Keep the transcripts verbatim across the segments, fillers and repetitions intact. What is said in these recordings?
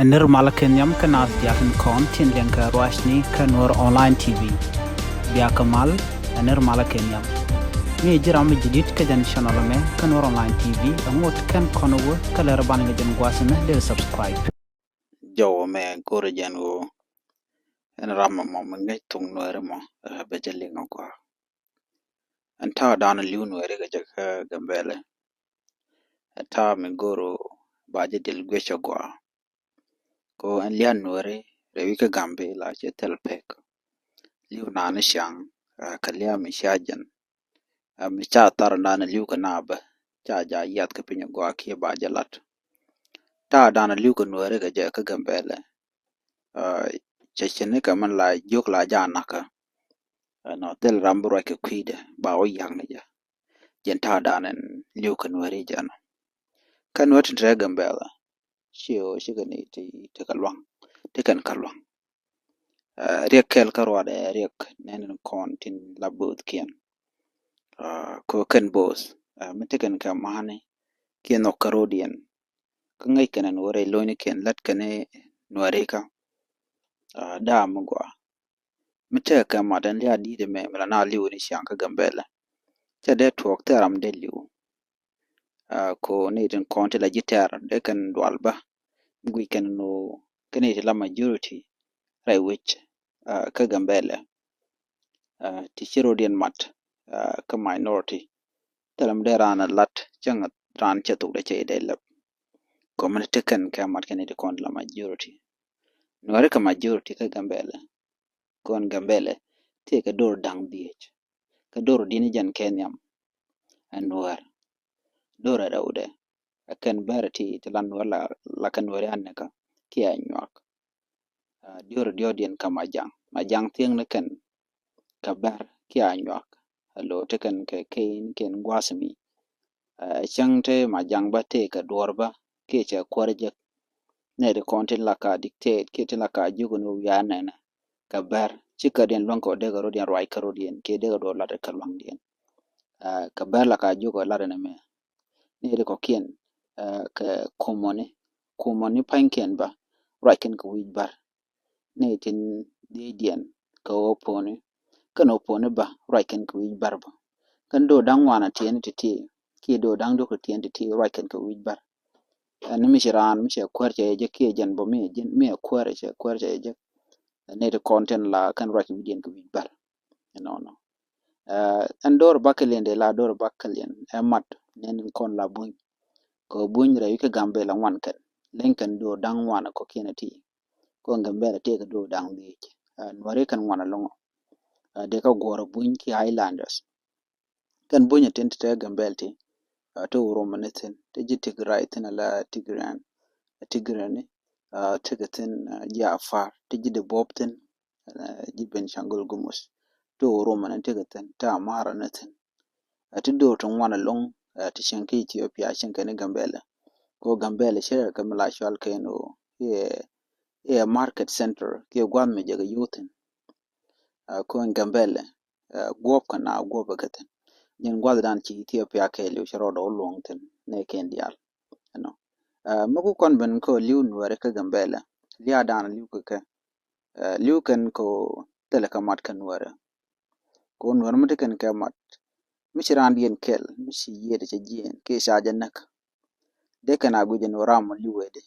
Ɛ nir malä kɛ nhiam kä naath diaal tin kɔn tin liɛŋkɛ ruacni kä Nuer Online T V. Biakɛ mal, ɛ nir malä kɛ nhiam. Mi ji̱ ram mi jadid kä jɛn channel ɛmɛ kä Nuer Online T V, ɛ ŋot kɛn kɔn wä kä lɛr ban kɛ jɛn gua̱a̱th ɛmɛ dee subscribe. Jɔw mɛ go̱rɛ jɛn ɣöö ɛn ram mɔ mi ŋäc thok Nuɛri mɔ, ɛ, bɛ jɛ liŋ a gɔaa. Ɛn ta̱a̱ dan li̱w Nuɛri kɛ jɛ kä Gambɛlɛ. Ɛ ta̱a̱ mi go̱o̱r ba jɛ dil guic a gɔaa. Ko ɛn lian Nuɛri rɛwi kä Gambɛla cɛ thil pek. Li̱w naan ciaŋ, ɛ, kɛ liam mi cia jɛn. Ɛ, mi ca thar naan li̱w kɛ naabä ca ja yiath kɛ piny a gɔaa kiɛ ba jɛ lat. Ta̱a̱ dan li̱w kɛ Nuɛri kɛ jɛ kä Gambɛlɛ. Ɛ, cɛ cɛ ni kɛ min la jiök la ja nakä. Ɛ, nɔ thil ram bi ruac kɛ kui̱dɛ ba wä ya̱ŋ ni jɛ. Jɛn ta̱a̱ dan ɛn li̱w kɛ Nuɛri jɛ nɔ. Kä Nuɛri tin te Gambɛla. Ci ɣöö cikɛ ni ti, ti kɛ luaŋ. Ti kɛn kɛ luaŋ. Ɛ, riɛk kɛl kä ruaadɛ riɛk nɛn in kɔn tin la bo̱o̱thkiɛn. Ɛ, kɛ kɛn bo̱o̱th. Ɛ, mi ti kɛn kɛ ma̱a̱ni kiɛ nhɔk kä ro̱diɛn. Kä ŋäc kɛn ɛn wä rɛy lo̱cnikiɛn lät kɛn ni Nuɛri kä. Ɛ, da̱a̱ mi gɔaa. Mi tekɛ kɛ mat ɛn lia̱a̱ di̱i̱t ɛmɛ mi la na li̱w ni ciaŋ kä Gambɛlɛ. Cɛ dee tuɔɔk thil ram dee li̱w. Ɛ, ko ni tin kɔn ti la ji̱ tɛr dee kɛn dual bä. Mi guic kɛn nu kɛ ni ti la majority rɛy wec, ɛ, kä Gambɛlɛ. Ɛ, ti ci ro̱diɛn mat, ɛ, kä minority. Thil ram dee raan a lat cäŋ raan cɛ thok dee cɛ dee lɛp. Ko mi ti kɛn kɛ mat kɛn ni ti kɔn ti la majority. Nuɛri kɛ majority kä Gambɛlɛ. Kɔn Gambɛlɛ tëë kɛ do̱r da̱ŋ dhiec. Kɛ do̱r di̱n jɛn kɛ nhiam. Ɛ Nuɛr. Do̱r ɛ rɛwdɛ. Ɛ kɛn bɛr ti ti la Nuɛr la, la kɛ Nuɛr yan nɛkä kiɛ nyuak. Ɛ, dior dior diɛn kɛ Majaŋ. Majaŋ thiäŋ ni kɛn kɛ bɛr kiɛ nyuak. Ɛ lo̱ ti kɛn kɛ kɛn kɛn gua̱a̱th mi. Ɛ, cäŋ te Majaŋ bä tëë kɛ duɔr bä kiɛ cɛ kuäär jek. Nɛ ti kɔn tin la ka dictate kiɛ tin la ka jiök ni wiaa nɛnɛ kɛ bɛr. Ci kä diɛn luäŋ kɛ dee kɛ rɔ diɛn ruac kä rɔ diɛn kiɛ dee kɛ duɔr lat kɛ luaŋ diɛn. Ɛ, kɛ bɛr la ka jiök kɛ lat ni mɛ. Nɛ ti kɔkiɛn, ɛ, kɛ kumɔni. Kumɔni pa̱nykiɛn bä ruac kɛn kɛ wi̱c bär. Nɛ tin dhiecdiɛn kɛ ɣöö puɔ̱ni. Kɛn ɣöö puɔ̱ni bä ruac kɛn kɛ wi̱c bär bä. Kɛn do̱r da̱ŋ ŋuan a tiɛɛni ti ti. Kiɛ do̱r da̱ŋ diɔ̱k ti tiɛɛni ti ti ruac kɛn kɛ wi̱c bär. Ɛn mi ci raan mi cɛ kuäär cɛ jɛ kiɛ jɛn bä mi jɛn mi ɛ kuäär cɛ kuäär cɛ jɛ. Nɛ ti kɔn tin la kɛn ruac wi̱cdiɛn kɛ wi̱c bär. Ɛnɔnɔ. Ɛ, ɛn do̱r bä kɛ liɛn dee la do̱r bä kɛ liɛn ɛ mat nɛn kɔn la buny. Kɛ buny rɛy wi̱c kä Gambɛla ŋuan kɛn. Leny kɛn do̱r da̱ŋ ŋuan kɔkiɛn ti. Kɔn Gambɛla tëë kɛ do̱r da̱ŋ dhiec. Ɛ, Nuɛri kɛn ŋuan ɛlɔ̱ŋ. Ɛ, dee kä guɔ̱r buny ki Highlanders. Kɛn buny ɛ tin ti te Gambɛl ti. Ɛ, ti Oromo ni thin. Ti ji̱ Tigray thin ala Tigray. Tigray ni. Ɛ, ti kɛ thin, ɛ, ji̱ Afar. Ti ji̱ Debop thin. Ɛ, ji̱ Benshangul Gumus. Ti Oromo ni ti kɛ thin. Ti Amara ni thin. Ɛ, ti do̱r ti ŋuan ɛlɔ̱ŋ, ɛ, ti cieŋ kä Ethiopia, cieŋ kɛn ni Gambɛla. Ko Gambɛla cɛ kɛ mi la cual kɛn ɣöö iɛ, iɛ market center kiɛ gua̱th mi jɛ kɛ yothin. Ɛ, ko in Gambɛla, ɛ, guɔp kɛ na guɔp kɛ thin. Nyin gua̱th dan ci Ethiopia kɛɛliw cɛ rɔɔdɛ wä luɔ̱ŋ thin nɛ kɛn diaal. Ɛnɔ. Ɛ, mi ku kɔn ben kɛ li̱w Nuɛri kä Gambɛla. Lia̱a̱ dan li̱w kɛ kɛ. Ɛ, li̱w kɛn kɛ thilɛ kɛ mat kɛ Nuɛri. Kɛ ɣöö Nuɛr mi te kɛn kɛ mat mi ci raan diɛn kɛl mi ci yiëëdɛ cɛ jiɛɛn kiɛ ca jɛ näk. Dee kɛn a guic ɛn ɣöö ram mɔ li̱w ɛ di.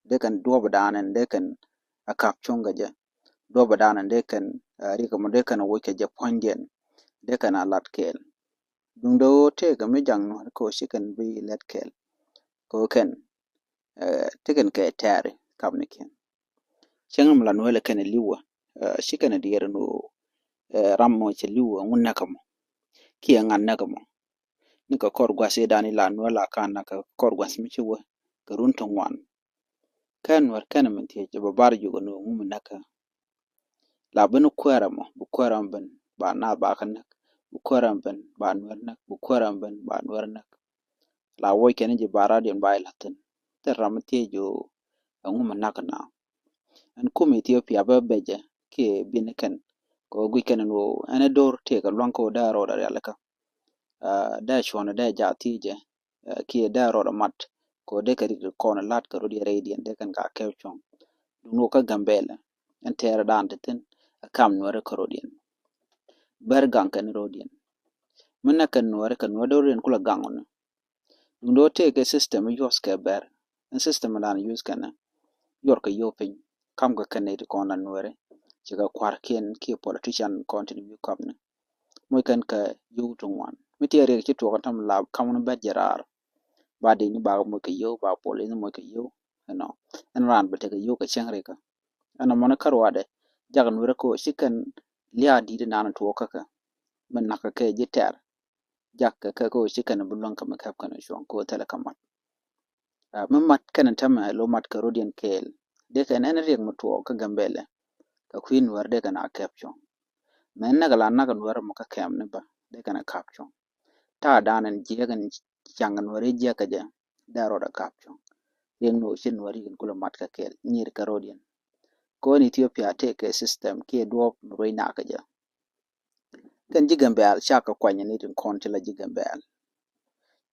Dee kɛn duɔpɛ daanɛn dee kɛn a ka̱p cuɔ̱ŋ kɛ jɛ. Duɔpɛ daanɛn dee kɛn, ɛ, rikɛ mɔ dee kɛn a woc kɛ jɛ puɔ̱nydiɛn. Dee kɛn a lat kɛɛl. Duundɛ ɣöö tëëkɛ mi jaŋ Nuɛr kɛ ɣöö ci kɛn bi lɛt kɛɛl. Kɛ ɣöö kɛn, ɛ, ti kɛn kɛ tɛɛri kapnikiɛn. Cäŋ mi la Nuɛr lɛ kɛn ɛ li̱wä, ɛ, ci kɛn ɛ diɛɛr ɛn ɣöö, ɛ, ram mɔ cɛ li̱wä ŋu näkä mɔ. Kiɛ ŋa̱t näkä mɔ. Ni kɛ kɔr gua̱th i̱ dan i̱ la Nuɛr la ka näkä kɔr gua̱th mi ci wä kɛ run ti ŋuan. Kɛn Nuɛr kɛn min thiec bɛ bar jukɛ ni ŋu mi näkä. La ben kuɛɛrä mɔ, bi kuɛɛrä mɔ ben ba naath ba kä näk, bi kuɛɛrä mɔ ben ba Nuɛr näk, bi kuɛɛrä mɔ ben ba Nuɛr näk. La woc kɛn ji̱ ba radion ba i̱ la̱thin. Thil ram mi thiec jɔ ɛŋu mi näk na. Ɛn kum Ethiopia bä becɛ kiɛ bin kɛn kɛ guic kɛn ɛn ɣöö ɛn ɛ do̱r tëëkɛ luaŋ kɛ ɣöö dee rɔɔdɛ rialikä. Ɛ, dee cuɔ̱n dee jaathiecɛ, ɛ, kiɛ dee rɔɔdɛ mat kɛ ɣöö dee kɛ rik kɔn la̱t kɛ rot yɛ rɛydiɛn dee kɛn ka kɛp cuɔ̱ŋ. Duŋ ni wä kä Gambɛlɛ, ɛn tɛɛrɛ daan ti thi̱n ɛ kam Nuɛri kä rɔ̱diɛn. Bär gaŋ kɛn rɔ̱diɛn. Mi nɛ kɛn Nuɛri, kɛ Nuɛri rɔ̱diɛn kulɛ gaŋ ɔni. Duŋ do̱ tëëkɛ system i̱ use kɛ Bär. Ɛn system dan use kɛnɛ, yuɔr kɛ yio̱w piny. Kam kɛ kɛn nɛy ti kɔn la Nuɛri, ci kɛ kua̱rkiɛn kiɛ politician kɔn tin wi̱i̱ kɔpni. Moc kɛn kɛ yio̱w ti ŋuan. Mi tiɛ riɛk ci tuɔɔk ɛn täämɛ la kam ni bɛt jɛ raar. Ba di̱i̱ni ba moc kɛ yio̱w, ba police moc kɛ yio̱w. Ɛnɔ, ɛn raan bɛ tekɛ yio̱w kɛ cäŋ rikä. Ɛn ɛmɔ ni kä ruaadɛ, jak Nuɛri kɛ ɣöö ci kɛn lia̱a̱ di̱i̱t inan tuɔɔk kä kɛ. Mi nakä kɛ ji̱ tɛr, jak kɛ kɛ kɛ ɣöö ci kɛn bi luäŋ kɛ mi kɛp kɛn cuɔ̱ŋ kɛ ɣöö thilɛ kɛ mat. Ɛ, mi mat kɛn täämɛ lo mat kɛ rɔ̱diɛn kɛɛl. Dee kɛn ɛn riɛk mi tuɔɔk kä Gambɛlɛ, kɛ kui̱ Nuɛri dee kɛn a kɛp cuɔ̱ŋ. Mɛ näkɛ la näk Nuɛri mɔ kä kɛm ni bä, dee kɛn a kap cuɔ̱ŋ. Ta̱a̱ dan ɛn jiɛk ɛn caŋ Nuɛri jiɛk kɛ jɛ, dee rɔɔdɛ kap cuɔ̱ŋ. Riɛk ni ɣöö ci Nuɛri kɛn kulɛ mat kɛ kɛɛl, nyir kɛ rɔ̱diɛn. Kɔn Ethiopia tëëkɛ system kiɛ duɔ̱ɔ̱p mi ruec nakä jɛ. Kɛn ji̱ Gambɛl cakɛ kuany ni tin kɔn ti la ji̱ Gambɛl.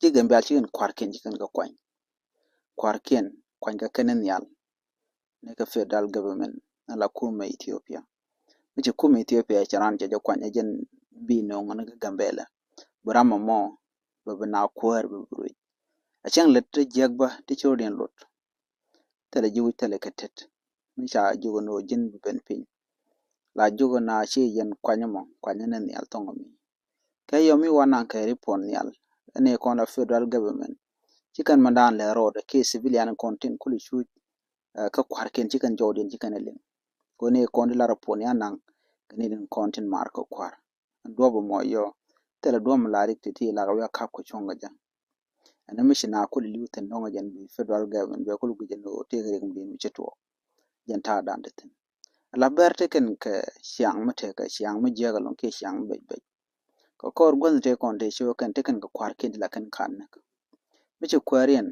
Ji̱ Gambɛl ci kɛn kua̱rkiɛn ci kɛn kɛ kuany. Kua̱rkiɛn, kuany kɛ kɛn nhial. Ni kɛ federal government, ni la kumɛ Ethiopia. Mi ci kumɛ Ethiopia ci raan cɛ jɛ kuany ɛ jɛn bi no̱o̱ŋ ni kɛ Gambɛlɛ. Bi ram ɛmɔ, bɛ bi na kuäär bɛ bi ruec. A cäŋ lät ti jiäk bä ti ci rɔ̱diɛn lot. Thilɛ ji̱ wi̱c thilɛ kɛ tet. Mi ca jiök ni ɣöö ji̱n bi ben piny. La jiök na ci yɛn kuany ɛmɔ, kuany ni nhial thɔŋ mi. Kɛ yɔm mi wa naŋ kɛ report nhial. Ɛn i̱ kɔn la federal government. Ci kɛn mɛ daan lɛ road kiɛ civilian kɔn tin kuli cuc. Ɛ, kä kua̱rkiɛn ci kɛn jɔwdiɛn ci kɛn ɛ liŋ. Kɔn i̱ kɔn di la report nhial naŋ kɛ ni din kɔn tin mar kɛ kua̱r. Ɛn duɔ̱p ɛmɔ yɔ. Thilɛ duɔ̱p mi la rik ti ti la kɛ wi̱i̱ a kap kɛ cuɔ̱ŋ kɛ jɛ. Ɛn mi ci na kul li̱w thi̱n dɔ̱ŋ jɛn bi federal government bɛ kul guic ɛn ɣöö tëëk riɛk mi di̱i̱t mi ci tuɔɔk. Jɛn ta̱a̱ dan ti thi̱n. Ala Bär tekɛn kɛ ciaŋ mi tekɛ ciaŋ mi jiäk ɛlɔ̱ŋ kiɛ ciaŋ mi bec bec. Kɛ kɔr guänh tëë kɔn tëë ci wä kɛn tekɛn kɛ kua̱rkiɛn ti la kɛn ka̱n näk. Mi ci kuääriɛn,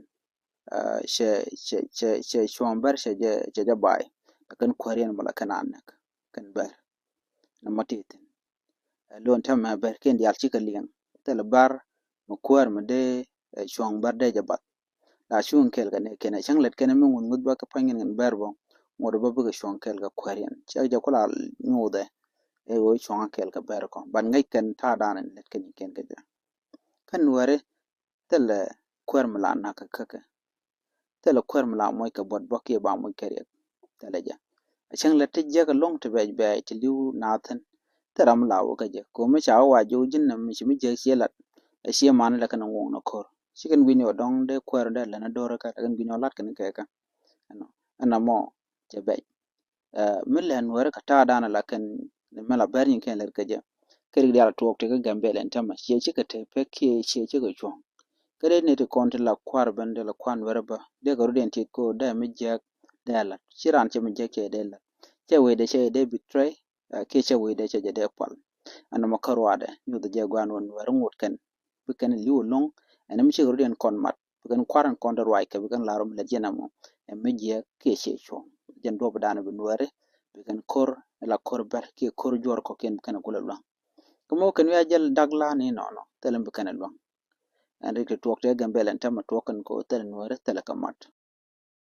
ɛ, cɛ, cɛ, cɛ, cɛ cuɔ̱ɔ̱ŋ Bär cɛ jɛ, cɛ jɛ ba̱a̱y. La kɛn kuääriɛn bä la kɛn an näk. Kɛn Bär. Nɛ mɔ tëë thi̱n. Ɛ, luɔn täämɛ Bärkiɛn diaal cikɛ liɛŋ. Thilɛ Bär mi kuäär mi dee, ɛ, cuɔ̱ɔ̱ŋ Bär dee jɛ bath. La cuŋ kɛɛl kɛ nɛ kɛn ɛ cäŋ lät kɛn ɛ mi ŋun ŋuth bä kɛ pua̱ny kɛn kɛn Bär bä. Ŋuɔt bä bikɛ cuɔ̱ɔ̱ŋ kɛɛl kɛ kuääriɛn. Cɛ jɛ kula nyuuthɛ. Ɛ ɣöö cuɔ̱ɔ̱ŋ kɛɛl kɛ Bär kɔ. Ban ŋäc kɛn ta̱a̱ daanɛ lät kɛn kɛn kɛ jɛ. Kɛn Nuɛri thilɛ kuäär mi la nakä kä kɛ. Thilɛ kuäär mi la moc kɛ buɔt bä kiɛ ba moc kɛ riɛk. Thilɛ jɛ. A cäŋ lät ti jiäk ɛlɔ̱ŋ ti bɛc bɛɛc ti li̱w naath thi̱n. Thilɛ ram mi la wä kä jɛ. Kɛ mi ca wä wa ji̱ wä ji̱n nɛ mi ci mi jiäk ciɛ lat. Ɛ ciɛ man lɛ kɛn ŋuɔ̱ŋ nɛ ko̱r. Ci kɛn gui̱n yɔ dɔ̱ŋ dee kuäär dee lät nɛ do̱r kä lɛ kɛn gui̱n yɔ lat kɛn kɛ kä. Ɛnɔ. Ɛnɔ mɔ cɛ bɛc. Ɛ, mi lɛ Nuɛri kɛ ta̱a̱ da̱a̱n ala kɛn ni mɛ la Bär nyin kɛn lɛr kɛ jɛ. Kɛ rik diaal tuɔɔk ti kä Gambɛlɛ ɛn täämɛ ciɛ cikɛ te pek kiɛ ciɛ cikɛ cuɔ̱ŋ. Kä dee ni ti kɔn ti la kua̱r ben dee la kua̱r Nuɛri bä dee kɛ rut ɛn tit ko dee mi jiäk dee lat ci raan cɛ mi jiäk cɛ dee lat. Cɛ wecdɛ cɛ dee betray, ɛ, kiɛ cɛ wecdɛ cɛ jɛ dee pual. Ɛn nɔmɔ kä ruaadɛ nyuth jɛ gua̱a̱n wä Nuɛri ŋot kɛn bi kɛn li̱w ɛlɔ̱ŋ ɛn mi cikɛ rut ɛn kɔn mat. Bi kɛn kua̱r ɛn kɔn dee ruac kɛ bi kɛn lar ɔ mi lät jɛn ɛmɔ. Ɛ mi jiɛk kiɛ ciɛ cuɔ̱ŋ. Jɛn duɔ̱p dan bi Nuɛri bi kɛn ko̱r ɛ la ko̱r Bär kiɛ ko̱r juɔr kɔ̱kiɛn bi kɛn kulɛ lua̱ŋ. Kä mɔ kɛn wi̱i̱ a jäl dak la ni nɔnɔ thilɛ bi kɛn lua̱ŋ. Ɛn rik ti tuɔɔk ti Gambɛlɛ ɛn täämɛ tuɔɔk kɛn ko thilɛ Nuɛri thilɛ kɛ mat.